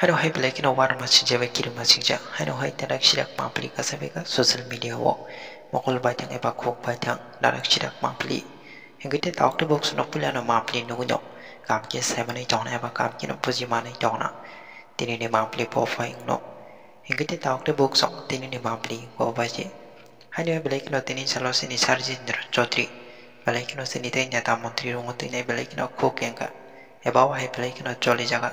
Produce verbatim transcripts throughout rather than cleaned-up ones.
Haino hai belai kheno uanama singjak bai kirima singjak. Haino hai tarak sirak mangpili kasa beka social media o mokol baithang eba khuk baithang tarak sirak mangpili. Hingke te tauk te bok swnok puilano mangpili nugui no. Kam khe saimanwi tongna eba kam khe no bujimanwi tongna. Tini ni mangpili bo phai wngno. Hingke te tauk te bok song tini ni mangpili bo baje. Haino belai kheno tini salo sini Sir Jitendra Chaudhary belai kheno sini tei neta montri rungwi tini belai kheno khuk kengkha. Eba o hai belai kheno choli jaga.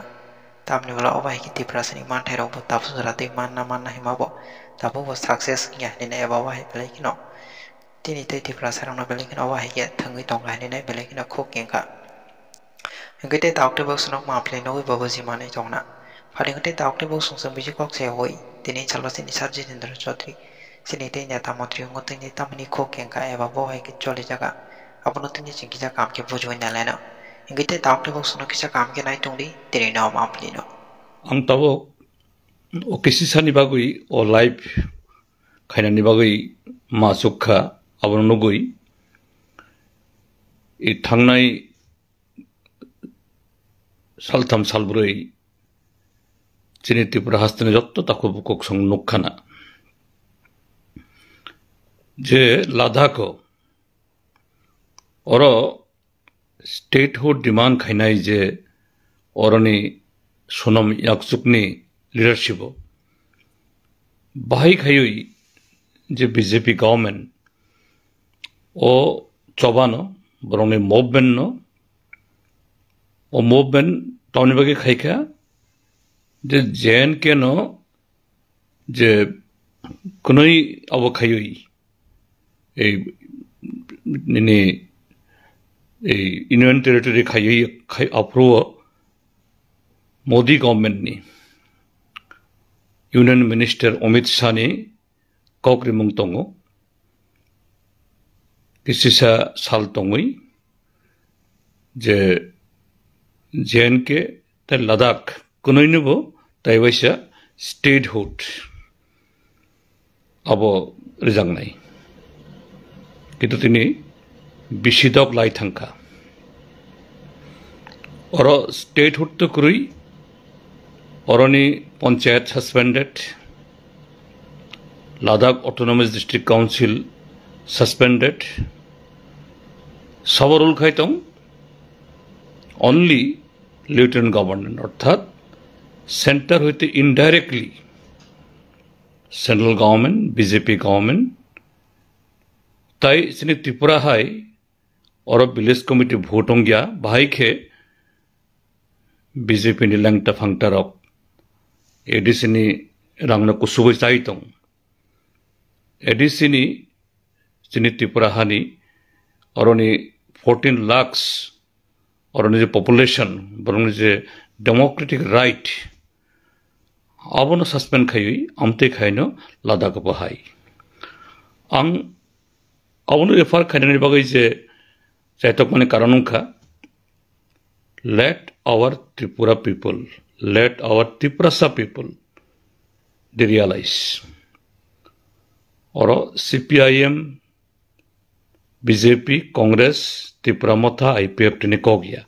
Tamni ulo o bahai khe Tiprasani manthai rok bo tabuk jora twi manna manna hima bo tabuk bo success wngya hinwi eba o bahai belai kheno tini tei Tiprasa rokno belai kheno o bahai khe thangwi tongo hinwi belai kheno khuk kengkha. Hingke tei tauk tei bok swnok mangpili nugui bo bujimanwi tongna. Phaidi hingke tei tauk tei bok sungsung bisi kok se oi tini salo sini Sir Jitendra Chaudhary sini tei neta montri wngwi tini tamni khuk kengkha eba bo hai khe choli jaga. Abono tini chwng kisa kam khe bujiwi nalaino. Hingke tei tauk tei bok swnok kisa kam khe nai tongdi tini no mangpili no. Ang tabuk o kisisani bagwi o live khainani bagwi ma chukha, abono nugwi i thangnai saltham salbrwi chini Tripura hasteni jotto takhuk bukhuk song nukkhana je Ladakh o oro statehood demand khainai je oroni Sonam Wangchukni leadership o bahai khaiwi je B J P government o chobano borokni movement no o movement tamni bagwi khaikha je J N K no je kwnwi abo khaiwi ei nini ei Union Territory khaiwi khai aphuru Modi government ni Union Minister Amit Shah ni kok rimung tongo. Kisisa sal tongwi je J N K tei Ladakh kwnwi no bo tei waisa statehood abo rijaknai. Kintu tini bisi dok lai thangkha. Oro statehood to kwrwi, oroni panchayat suspended, Ladakh Autonomous District Council suspended, sabo rule khai tong only Lieutenant Governor, orthat center hoite indirectly central government, B J P government, tai chini Tripura hai oro village committee vote ongya, bahai khe B J P ni lengta phangta rok A D C ni rangno kusubui chai tong. A D C ni chini Tripura hani oroni fourteen lakhs oroni je population, borokni je democratic right, abono suspend khaiwi amtwi khaino Ladakh bahai. Ang abono refer khainani bagwi je chaitokmani karon wngkha, let our Tripura people, let our Tiprasa people they realize. Oro C P I M, B J P, Congress, Tipra Motha, I P F T ni kok ya.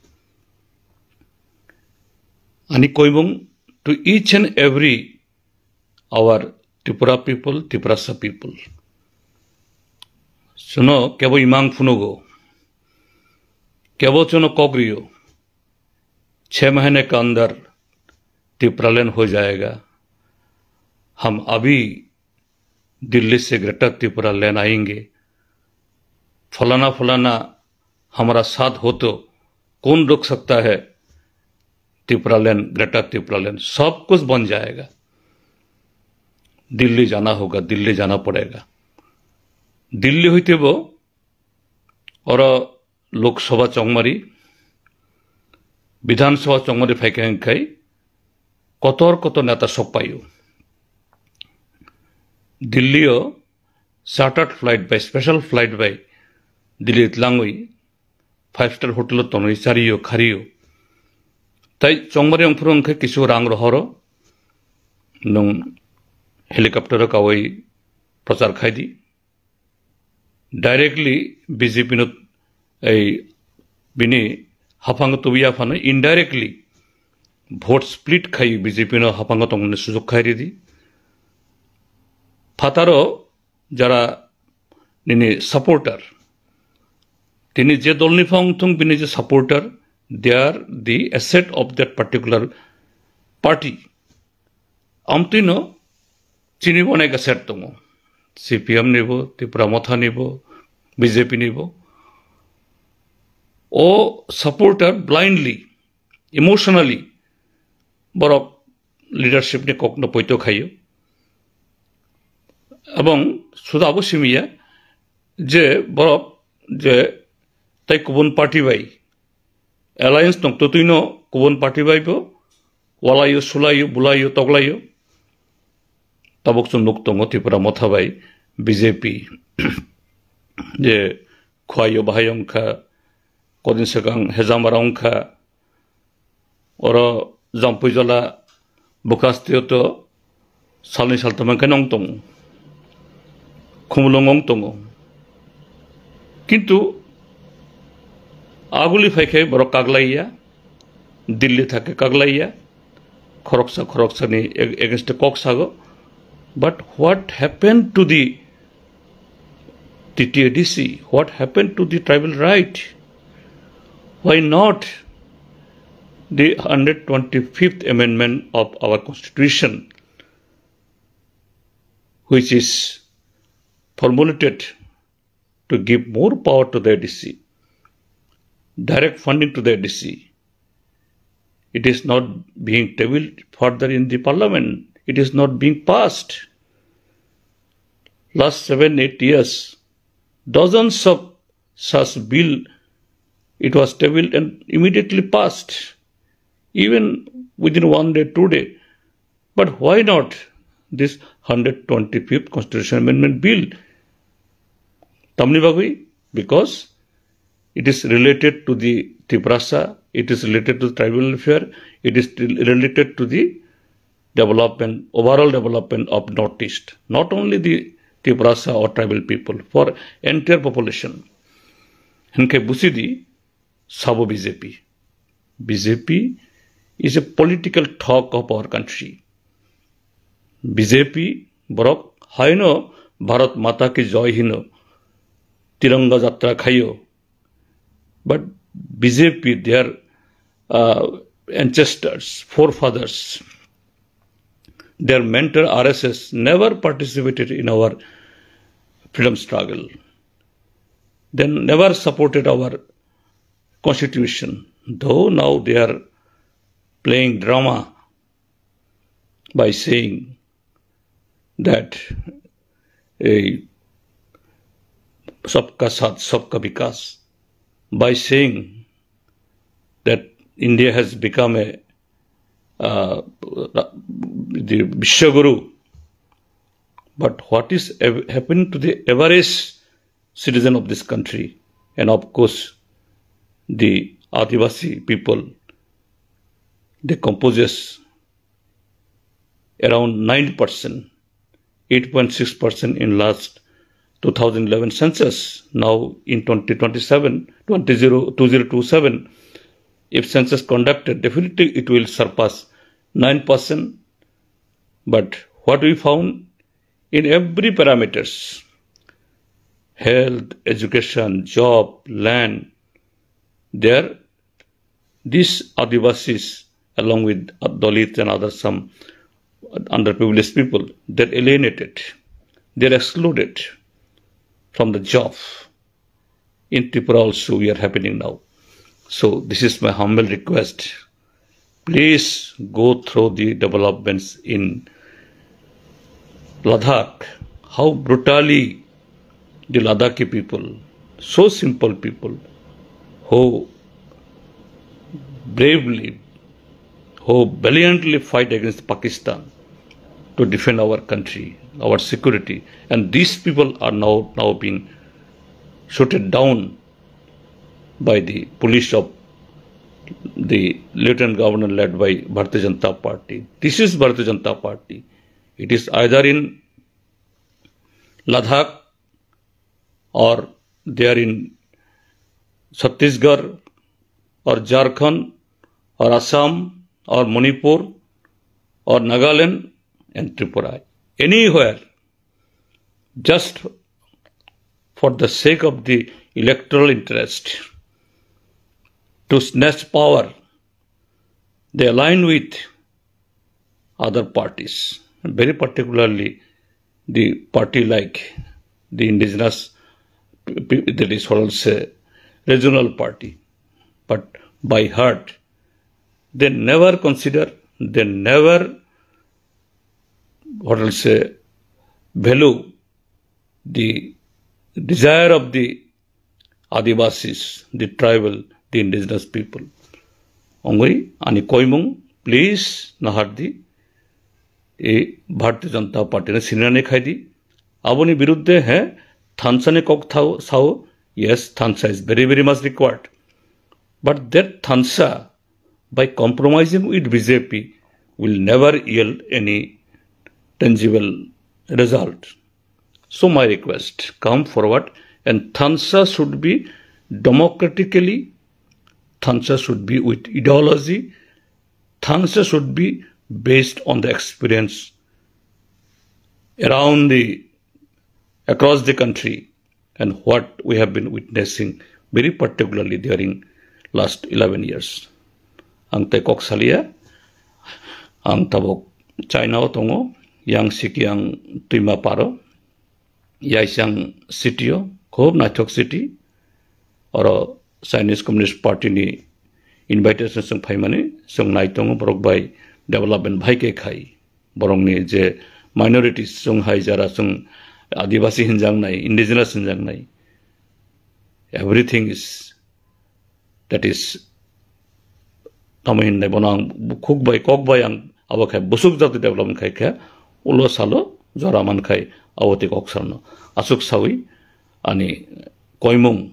Ani koimung to each and every our Tripura people, Tiprasa people. Suno kebo imang phunugo, kebo chuno kok rio, छह महीने के अंदर Tipraland हो जाएगा। हम अभी दिल्ली से ग्रेटर त्रिपुरा लैंड आएंगे। फलाना फलाना हमारा साथ हो तो कौन रोक सकता है? Tipraland, ग्रेटर त्रिपुरालैंड, सब कुछ बन जाएगा। दिल्ली जाना होगा, दिल्ली जाना पड़ेगा। दिल्ली হইতে bo oro Lok Sabha chongmari, Bidhan Sabha chongmari phaikha hwnkhai kotor kotor neta sokpaio. Delhi o chartered flight bai, special flight bai Delhi tlangwi five star hotel o tonwi chario khario. Tai chongmari ongphuru hwnkhe kisu rang rohoro, nwng helicopter o kawi prochar khaidi. Directly B J P no ei bini haphang tubui yaphano indirectly vote split khai B J P no haphango tongmani sujuk khai ridi. Phataro jara nini supporter, tini je dol ni phang thung bini je supporter, they are the asset of that particular party. Amtwi no chini bo onek asset tongo, C P M ni bo, Tipra Motha ni bo, B J P ni bo. O supporter blindly, emotionally borok leadership ni kok no poito khaio. Ebong suda abo simiya je borok je tai kubun party bai alliance tongtotwino kubun party bai bo walaio, sulaio, bulaio, toklaio. Tabuk chwng nuk tongo Tipra Motha bai B J P je Khwaio bahai wngkha, kodin swkang Hejamara wngkha, oro Jampuijala Bukastio to salni saltham khe nong tongo, khumulung wng tongo. Kintu aguli phai khe borok kaglaiya, Delhi thake kaglaiya, khoroksa khoroksani ag-, against kok sago. But what happened to the T T A D C? What happened to the tribal right? Why not the hundred twenty-fifth amendment of our constitution, which is formulated to give more power to the A D C, direct funding to the A D C? It is not being tabled further in the parliament. It is not being passed. Last seven, eight years, dozens of such bill, it was tabled and immediately passed, even within one day, two day. But why not this hundred twenty-fifth Constitution Amendment Bill? Tamni bagwi? Because it is related to the Tiprasa, it is related to the tribal welfare, it is related to the development, overall development of Northeast. Not only the Tiprasa or tribal people, for entire population. Hinkhe busidi sabo B J P. B J P is a political thug of our country. B J P borok haino Bharat Mata ki joy hino, Tiranga Jatra khayo. But B J P, their, uh, ancestors, forefathers, their mentor R S S never participated in our freedom struggle. They never supported our constitution, though now they are playing drama by saying that a Sabka Saath, Sabka Vikas, by saying that India has become a, uh, the Vishwaguru. But what is ev-, happened to the average citizen of this country? And of course, the Adivasi people, they composes around nine percent, eight point six percent in last two thousand eleven census. Now in twenty twenty-seven, twenty zero, two zero two seven, if census conducted, definitely it will surpass nine percent. But what we found in every parameters, health, education, job, land, there these Adivasis, along with Dalits and other some underprivileged people, they're alienated, they're excluded from the job. In Tripura also, we are happening now. So this is my humble request. Please go through the developments in Ladakh, how brutally the Ladakhi people, so simple people, who bravely, who valiantly fight against Pakistan to defend our country, our security, and these people are now, now being shooted down by the police of the Lieutenant Governor led by Bharatiya Janata Party. This is Bharatiya Janata Party. It is either in Ladakh or they are in Chhattisgarh or Jharkhand or Assam or Manipur or Nagaland and Tripura, anywhere, just for the sake of the electoral interest, to snatch power, they align with other parties, very particularly the party like the indigenous, p- p- that is what I'll say, regional party. But by heart, they never consider, they never, what I'll say, value the desire of the Adivasis, the tribal, the indigenous people. Ongwi ani koimung, please nahardi, e Bharatiya Janata Party na sinirani khaidi. Aboni biruddhe he thansa ni kok thao sao, yes, thansa is very, very much required. But that thansa, by compromising with B J P, will never yield any tangible result. So my request, come forward, and thansa should be democratically, thansa should be with ideology, thansa should be based on the experience around the, across the country and what we have been witnessing very particularly during last eleven years. Ang tei kok salia, ang tabuk China o tongo, yang siki ang twima paro, Yaisang city o, khub naithok city. Oro Chinese Communist Party ni invitation song phaimani, song naitongo borok bai development bhai khe khai. Borokni je minorities song hai jara song Adivasi hinjang nai, indigenous hinjang nai. Everything is, that is, tamo hinai bono ang khuk bai kok bai ang abo khai busuk jati development khai khe ulo salo jora man khai abo tei kok salno asuk sawi ani koimung